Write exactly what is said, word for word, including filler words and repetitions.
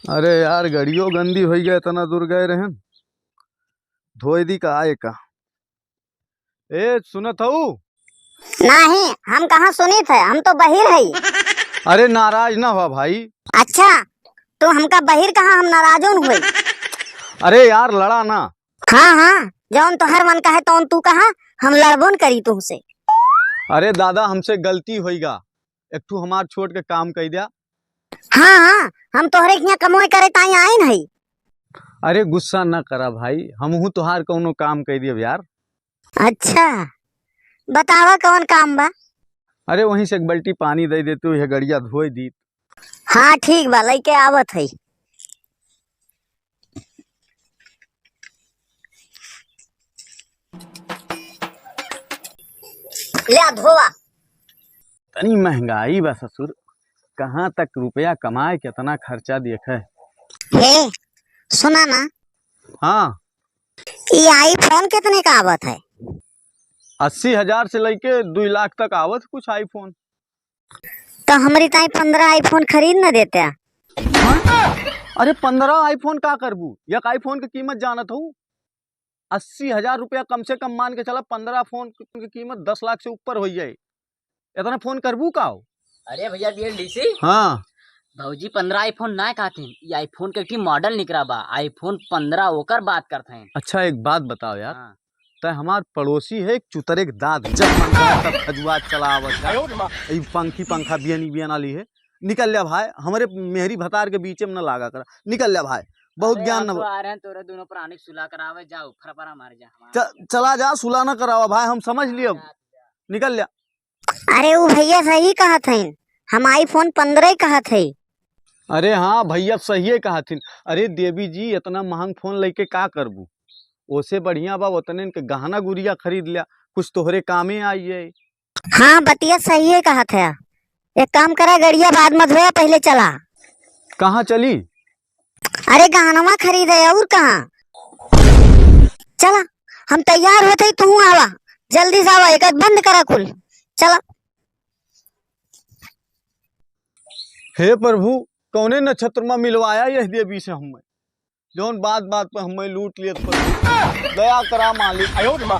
अरे यार, गड़ियो गंदी होइ गए, इतना दूर गए रहेन, धोए दी का आए का। ए, सुनत हऊ? नाही, हम कहाँ सुनित है, हम तो बहिर है। अरे नाराज ना हुआ भाई। अच्छा, तू हमका बहिर कहा, हम नाराजो न हुए। अरे यार, लड़ा ना। हाँ, हाँ, जौन तोहर मन कहे तौन तू कहा, हम लड़बो न करी तुहसे। अरे दादा, हमसे गलती होइगा, एक ठू हमार छोट के काम कई द्या। हाँ, हाँ, हम तोहरे हियाँ कमोए करे ताई आइन हई। अरे गुस्सा न करा भाई, हमहू तोहार कौनो काम कई दियब यार। अच्छा, बतावा कौन काम बा? अरे वहीं से एक बाल्टी पानी दे देतू, यह गड़िया धोए दी। हाँ ठीक बा, लइके आवत हई। ल्या धोवा। तनी महंगाई बा ससुर, कहाँ तक रुपया कमाए, केतना खर्चा देखे। हे, सुना ना। हाँ। ई iPhone कितने का आवत है? अस्सी हजार से लइके दुई लाख तक आवत कुछ iPhone। तो हमरी ताई पन्द्रह iPhone खरीद न देते। अरे पन्द्रह iPhone का करबू? एक iPhone के कीमत जानत हऊ? अस्सी हजार रुपया कम से कम मान के चला, पन्द्रह phone की कीमत दस लाख से ऊपर होइ जाए। इतना phone करबू का हो? अरे भैया डीएलडीसी। हाँ। भौजी पन्द्रह iPhone ना कहथिन, ई iPhone के एक model निकरा बा, iPhone पन्द्रह ओकर बात करत हैं। अच्छा एक बात बताओ यार, हाँ। तय हमार पड़ोसी है एक चुतरे के दाद, जब मन करा तब खजुआ चला आवत है। आयो रे माँ। ई पंखी पंखा बियनी बियना ली है। निकल ल्या भाई, हमरे मेहरी भतार के बीचे में न लागा करा। निकल ल्या भाई, बहुत अरे, ज्ञान हम न तो बा-, आ रहे हैं तोरे दोनों प्राणी सुलह करावे, जाओ फरफरा मार जा हमारा। च-, चला जा, सुलह न करावा भाई, हम समझ लिए अब। जा, जा। निकल ल्या। अरे उ भैया सही कहत हईन, हम iPhone पन्द्रह ही कहत हई। अरे हाँ भैया सहिए कहथिन। अरे देवी जी इतना महंग phone लइके का करबू? ओसे बढ़िया बा ओतने के गहना गुरिया खरीद ल्या, कुछ तोहरे कामे आई है। हाँ बतिया सहिए कहत है। एक काम करा, गड़िया बाद में धोया, पहिले चला। कहाँ चली? अरे गहनवा खरीदे, और कहाँ? चला, हम तैयार होत हई, तू आवा, जल्दी से आवा, एक बंद करा कुल, चला। हे प्रभु, कौने नक्षत्र में मिलवाया यह देवी से हमें, जौन बात बात पर हमें लूट लियत प्रभु, दया करा मालिक। आयो रे माँ।